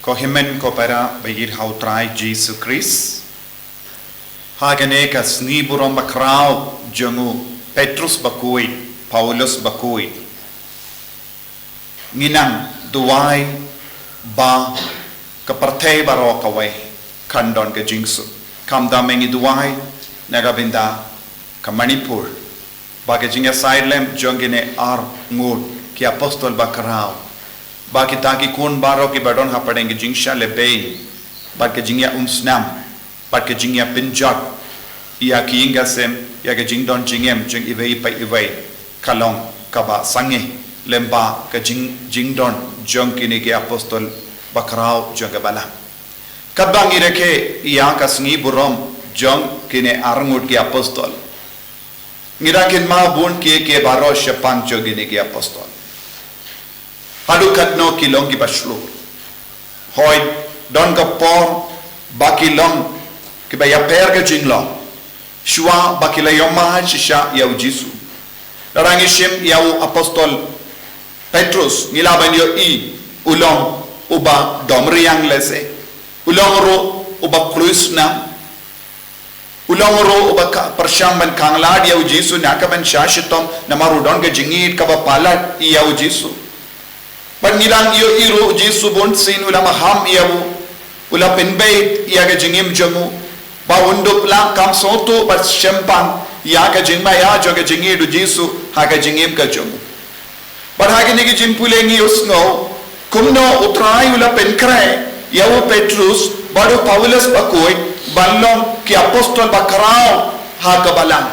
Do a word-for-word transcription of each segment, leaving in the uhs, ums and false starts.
Ko hynmen ko para ba ïeit ha u Trai Jisu Khrist. Ha kane ka sngi burom bakhraw jong u Petrus bakhuid, Paulus bakhuid. Ngi nang duwai ba ka pyrthei baroh kawei kan don ka jingsuk. Khamtam ngi duwai na ka bynta ka Manipur. Ba ka jingïasaid lem jong kine arngut ki apostol bakhraw. Ba kita ki khun baroh kiba don hapdeng ka jingshah lehbeiñ. Bad ka jingïaumsnam. Bad ka jingïapynjot. Ïa ki ïing ki sem, ïa ka jingdon jingem jong iwei pa iwei. Ka long kaba sangeh lem bad ka jing, jingdon jong kine ki apostol bakhraw jong ka balang. Katba ngi rakhe ïa ka sngi burom jong kine arngut ki apostol. Ngi da kynmaw bun kiei kiei baroh shaphang jong kine ki apostol. Haduh katno ki long kiba shlur. Hooid, don ka por ba ki long kiba ïapher ka jinglong. Shuwa ba ki la ïohmad shisha ïa u Jisu. Lada ngi shim ïa u apostol Petrus, ngi lah ban ïohi u long uba dom riang lehse. U long ruh uba kloi snam. U long ruh uba ka, pyrshang ban khanglad ïa u Jisu na ka ban shah shitom namar u don ka jingïeit kaba palat ïa u Jisu. Bad ngi dang ïohi ruh u Jisu bunsien u la maham ïa u, u la pynbeit ïa ka jingim jong u. Ba un dup lah kam sngewthuh bad shemphang ïa ka jingmaïa jong ka jingïeit u Jisu ha ka jingim ka jong u. Bad ha kine ki jingpule ngi ïohsngew kumno u Trai u la pynkhreh ïa u Petrus bad u Paulus bakhuid ban long ki apostol bakhraw ha ka balang.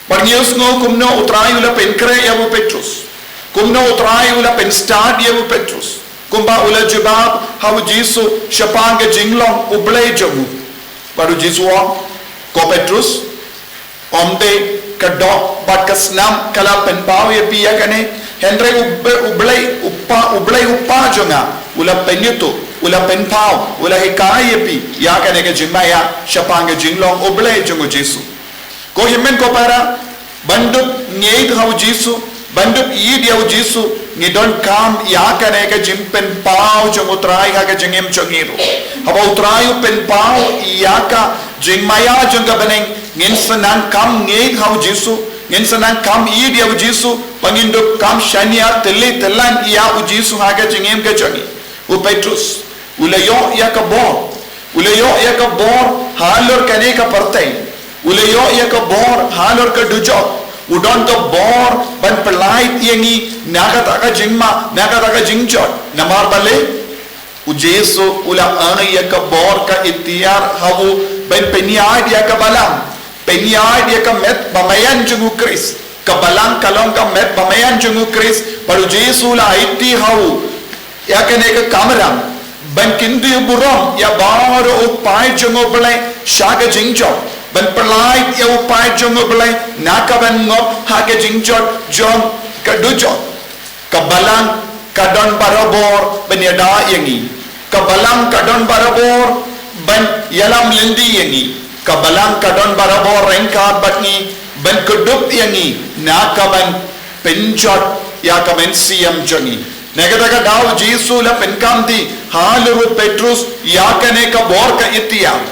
Bad ngi ïohsngew kumno u Trai u la pynkhreh ïa u Petrus. Kumno u Trai u la pynstad ïa u Petrus. Kumba u la jubab ha u Jisu shaphang ka jinglong U Blei jong u. Bad u Jisu u ong, ko Petrus, ym dei ka doh bad ka snam ka la pynpaw ïa phi ïa kane, hynrei U Blei, U Blei, U Kpa, U Blei U Kpa jong nga, u la pynïathuh, u la pynpaw, u la hikai ïa phi ïa kane ka jingmaïa shaphang ka jinglong U Blei jong u Jisu. Ko hynmen ko para, ban dup ngeit ha u Jisu, ban dup ïeit ïa u Jisu, ngi donkam ïa kane ka jingpynpaw jong u Trai ha ka jingim jong ngi ruh. Haba u Trai u pynpaw ïa ka jingmaïa jong ka bneng, ngin sa nang kam ngeit ha u Jisu, ngin sa nang kam ïeit ïa u Jisu, ba ngin dup kam shaniah tylli tyllan ïa u Jisu ha ka jingim ka jong ngi. U Petrus u la ïoh ïa ka bor. U la ïoh ïa ka bor halor kane ka pyrthei. U la ïoh ïa ka bor halor ka dujok. U don ka bor ban pyllait ïa ngi na kata ka jingma, na kata ka jingjot. Namar balei? U Jisu u la ai ïa ka bor ka iktiar ha u ban pynïaid ïa ka balang. Pynïaid ïa ka met ba maïan jong u Khrist. Ka balang ka long ka met ba maïan jong u Khrist, bad u Jisu u la aiti ha u ïa kane ka kamram ban kyntiew burom ïa baroh u paid jong U Blei sha ka jingjot, ban pyllait ïa u paid jong U Blei na ka ban ngop ha ka jingjot jong ka dujok. Ka balang ka don barabor ban ïada ïa ngi. Ka balang ka don barabor ban ïalam lynti ïa ngi. Ka balang ka don barabor ryngkat bad ngi ban kdup ïa ngi na ka ban pynjot ïa ka mynsiem jong ngi. Na kata ka daw u Jisu u la pynkhamti halor u Petrus ïa kane ka bor ka iktiar.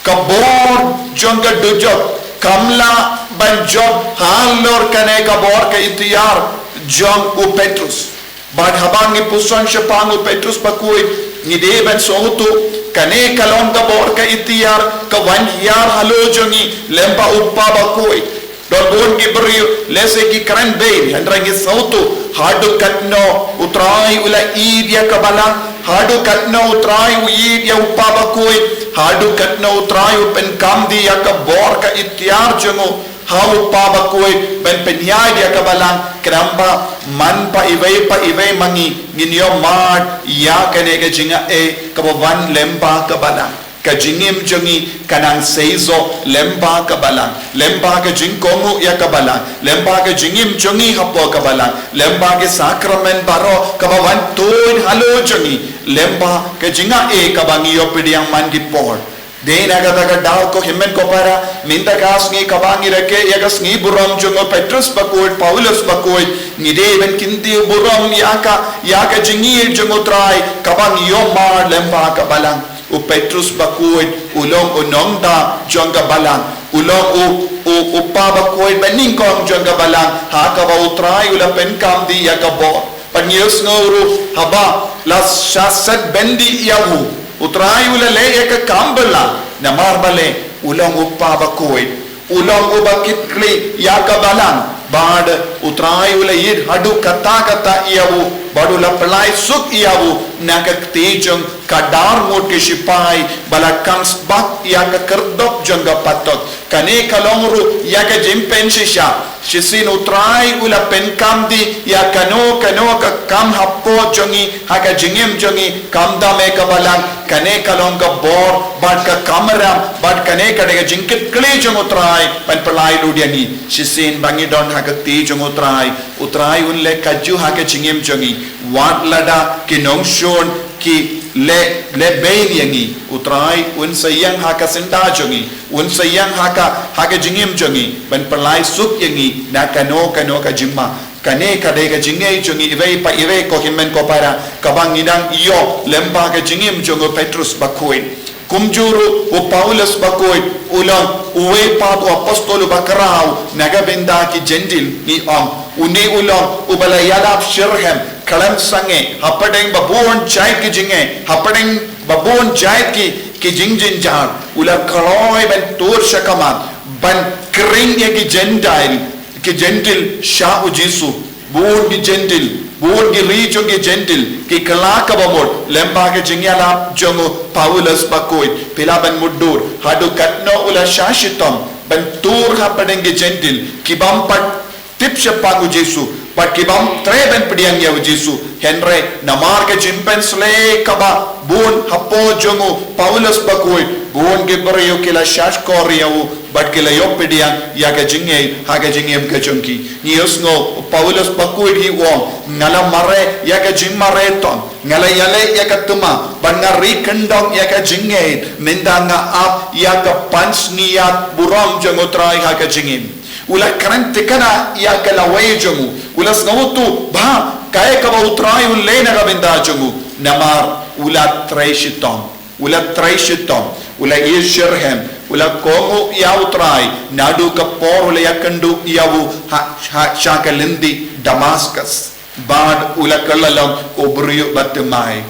Ka bor jong ka dujok kam lah ban jop halor kane ka bor ka iktiar jong u Petrus. Bad haba ngi pyrshang shaphang u Petrus bakhuid, ngi dei ban sngewthuh kane ka long ka bor ka iktiar ka wan hiar halor jong ngi lem bad u Kpa bakhuid. Don bun ki briew lehse ki kren beiñ, hynrei ngi sngewthuh haduh katno u Trai u la ïeit ïa ka balang, haduh katno u Trai u ïeit ïa u Kpa bakhuid, haduh katno u Trai u pynkhamti ïa ka bor ka iktiar jong u ha u Kpa bakhuid ban pynïaid ïa ka balang, khnang ba man bad iwei pa iwei ma ngi ngin ïohmad ïa kane ka jingaiei kaba wan lem bad ka balang. Ka jingim jong ngi ka nang seisoh lem bad ka balang, lem bad ka jingkohnguh ïa ka balang, lem bad ka jingim jong ngi hapoh ka balang, lem bad ki sakramen baroh kaba wan tuid halor jong ngi, lem bad ka jingaiei kaba ngi ïoh pdiang man ki por. Dei na kata ka daw ko hynmen ko para, mynta ka sngi kaba ngi rakhe ïa ka sngi burom jong u Petrus bakhuid, Paulus bakhuid, ngi dei ban kyntiew burom ïa ka, ïa ka jingïeit jong u Trai, kaba ngi ïoh mar lem bad ka balang. U Petrus bakhuid u long u nongda jong ka balang, u long u, u, u pa bakhuid banyngkong jong ka balang, ha kaba u Trai u la pynkam dih ïa ka bor. Bad ngi ïohsngew ruh haba la sha set byndi ïa u, u Trai u la leh ïa ka kam bylla, namar balei? U long u pa bakhuid, u long uba kit khlieh ïa ka balang, bad u Trai u la ïeit haduh katta katta ïa u, bad u la pynlait suk ïa u na ka kti jong ka dar ngut ki shipai ba la khang sbak ïa ka khyrdop jong ka patok. Kane ka long ruh ïa ka jingpynshisha. Shisien u Trai u la pynkam dih ïa kano kano ka kam hapoh jong ngi, ha ka jingim jong ngi, khamtam ïa ka balang. Kane ka long ka bor bad ka kamram, bad kane ka dei ka jingkit khlieh jong u Trai ban pynlait lut ïa ngi. Shisien ba ngi don ha ka kti jong u Trai, u Trai un leh kajuh ha ka jingim jong ngi. Wat lada ki nongshun ki leh, leh beiñ ïa ngi, u Trai un sa ïeng ha ka syndah jong ngi, un sa ïeng ha ka, ha ka jingim jong ngi ban pynlait suk ïa ngi na kano kano ka jingma. Kane ka dei ka jingngeit jong ngi iwei pa iwei ko hynmen ko para, kaba ngi dang ïoh lem bad ka jingim jong u Petrus bakhuid. Kumjuh ruh u Paulus bakhuid u long uwei pat u apostol uba khraw na ka bynta ki Jentil, ngi ong. Une u long uba la ïalap shitrhem khlem sangeh hapdeng ba bun jait ki jingeh, hapdeng ba bun jait ki, ki jingjynjar. U la kloi ban tur shakhmat ban khring ïa ki Jentil, ki Jentil sha u Jisu. Bun ki Jentil, bun ki ri jong ki Jentil ki kylla kaba mut lem bad ka jingïalap jong u Paulus bakhuid. Phi lah ban mutdur haduh katno u la shah shitom ban tur hapdeng ki Jentil ki bym pat tip shaphang u Jisu bad ki bym treh ban pdiang ïa u Jisu. Hynrei namar ka jingpynsleh kaba bun hapoh jong u Paulus bakhuid, bun ki briew ki la shahshkor ïa u bad ki la ïoh pdiang ïa ka jingngeit ha ka jingim ka jong ki. Ngi ïohsngew u Paulus bakhuid hi u ong, nga la mareh ïa ka jingmareh tong, nga la ïaleh ïa ka thma, bad nga ri kyndong ïa ka jingngeit, mynta nga ap ïa ka pansngiat burom jong u Trai ha ka jingim. U la kren thikna ïa ka lawei jong u, u la sngewthuh ba kaei kaba u Trai u leh na ka bynta jong u, namar u la trei shitom. U la trei shitom, u la ïeit shitrhem, u la kohnguh ïa u Trai, naduh ka por u la ïakynduh ïa u ha, ha, sha ka lynti Damaskus. Bad u la kylla long u briew ba thymmai.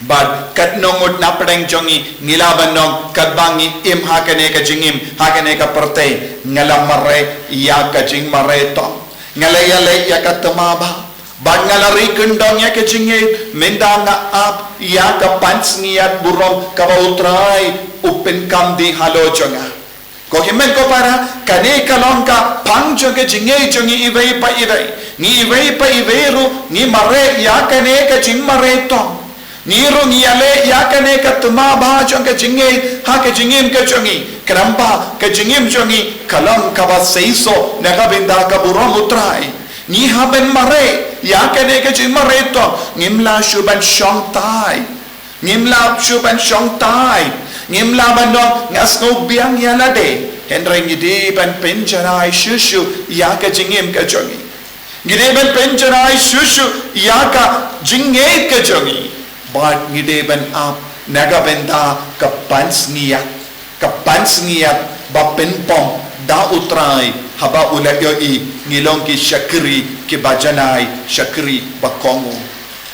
Bad katno ngut napdeng jong ngi, ngi lah ban ong, katba ngi im ha kane ka jingim, ha kane ka pyrthei, nga la mareh ïa ka jingmareh tong. Nga la ïaleh ïa ka thma bha. Bad nga la ri kyndong ïa ka jingngeit, mynta nga ap ïa ka pansngiat burom kaba u Trai u pynkam dih halor jong nga. Ko hynmen ko para, kane ka long ka phang jong ka jingngeit jong ngi iwei pa iwei. Ngi iwei pa iwei ruh ngi mareh ïa kane ka jingmareh tong. Ngi ruh ngi ïaleh ïa kane ka thma bha jong ka jingngeit ha ka jingim ka jong ngi. Khnang ba ka jingim jong ngi ka long kaba seisoh na ka bynta ka burom u Trai. Ngi hap ban mareh ïa kane ka jingmareh tong, ngim lah shuh ban shong thait. Ngim lah shuh ban shong thait. Ngim lah ban ong nga sngew biang ïa lade. Hynrei ngi dei ban pynjanai shuh shuh ïa ka jingim ka jong ngi. Ngi dei ban pynjanai shuh shuh ïa ka jingngeit ka jong ngi. Bad ngi dei ban ap na ka bynta ka pansngiat. Ka pansngiat ba pynpom da u Trai haba u la ïohi ngi long ki shakri kiba janai, shakri ba kohnguh.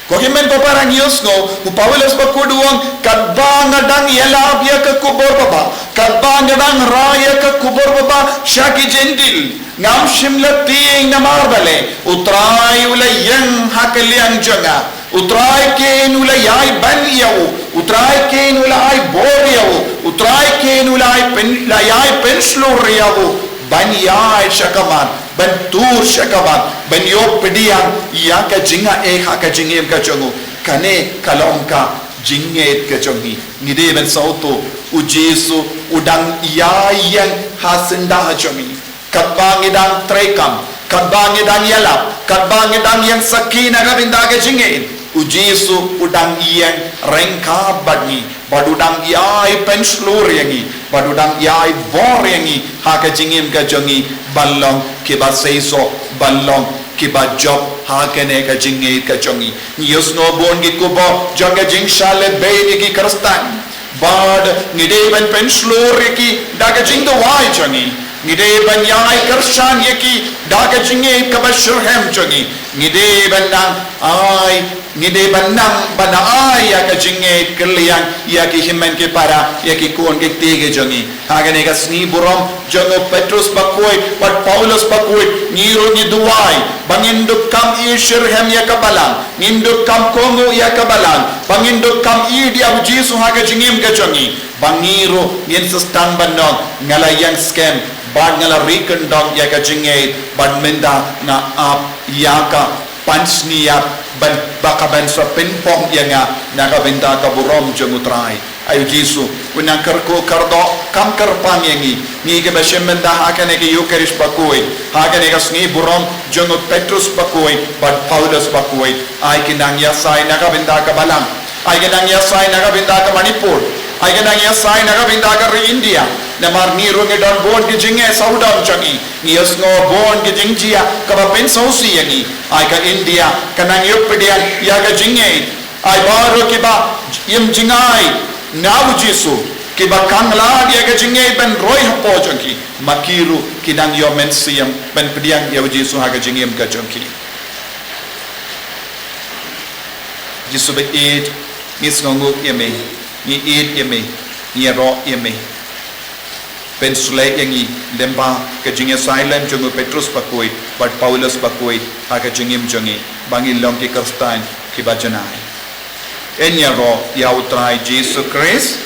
Ko hynmen ko para, ngi ïohsngew u Paulus bakhuid u ong, katba nga dang ïalap ïa ka khubor babha, katba nga dang rah ïa ka khubor babha sha ki Jentil, ngam shym la tieng. Namar balei? U Trai u la ïeng ha ka liang jong nga. U Trai kein u la ïai ban ïa u. U Trai kein u la ai bor ïa u. U Trai kein u la ai pyn, la ïai pynshlur ïa u ban ïaid shakhmat, ban tur shakhmat, ban ïoh pdiang ïa ka jingaiei ha ka jingim ka jong u. Kane ka long ka jingngeit ka jong ngi. Ngi dei ban sngewthuh, u Jisu u dang ïai ïeng ha syndah jong ngi. Katba ngi dang treikam, katba ngi dang ïalap, katba ngi dang ïeng sakhi na ka bynta ka jingngeit, u Jisu u dang ïeng ryngkat bad ngi. Bad u dang ïai pynshlur ïa ngi, bad u dang ïai bor ïa ngi ha ka jingim ka jong ngi, ban long kiba seisoh, ban long kiba jop ha kane ka jingngeit ka jong ngi. Ngi ïohsngew bun ki khubor jong ka jingshah lehbeiñ ïa ki Khristan. Bad ngi dei ban pynshlur ïa ki da ka jingduwai jong ngi. Ngi dei ban ïai kyrshan ïa ki da ka jingngeit kaba shitrhem jong ngi. Ngi dei ban nang ai, ngi dei ban nang ban ai ïa ka jingngeit kylliang ïa ki hynmen ki para, ïa ki khun ki kti ki jong ngi. Ha kane ka sngi burom jong u Petrus bakhuid bad Paulus bakhuid, ngi ruh ngi duwai ba ngin dup kam ïeit shitrhem ïa ka Balang, ngin dup kam kohnguh ïa ka Balang, ba ngin dup kam ïeit ïa u Jisu ha ka jingim ka jong ngi, ba ngi ruh ngin sa sdang ban ong, nga la ïeng skhem bad nga la ri kyndong ïa ka jingngeit, bad mynta nga ap ïa ka pansngiat ban, ba ka ban sa pynpong ïa nga na ka bynta ka burom jong u Trai. Ai u Jisu u nang kyrkhu kyrdoh kam kyrpang ïa ngi, ngi kiba shim bynta ha kane ka Ïukharist bakhuid, ha kane ka sngi burom jong u Petrus bakhuid bad Paulus bakhuid. Ai ki nang ïasai na ka bynta ka Balang, ai ki nang ïasai na ka bynta ka Manipur, ai ki nang ïasai na ka bynta ka ri India. Namar ngi ruh ngi don bun ki jingeh sawdong jong ngi, ngi ïohsngew bun ki jingjia kaba pynsngewsih ïa ngi. Ai ka India ka nang ïoh pdiang ïa ka jingngeit. Ai baroh kiba im jingai na u Jisu, kiba khang lad ïa ka jingngeit ban roi hapoh jong ki, ma ki ruh ki nang ïoh mynsiem ban pdiang ïa u Jisu ha ka jingim ka jong ki. Jisu ba ïeit, ngi sngewnguh ïa me, ngi ïeit ïa me, ngi ïaroh ïa me. Pynshlei ïa ngi lyngba ka jingïasai lem jong u Petrus bakhuid bad Paulus bakhuid ha ka jingim jong ngi, ba ngin long ki Khristan kiba janai. Ngin ïaroh ïa u Trai Jisu Khrist.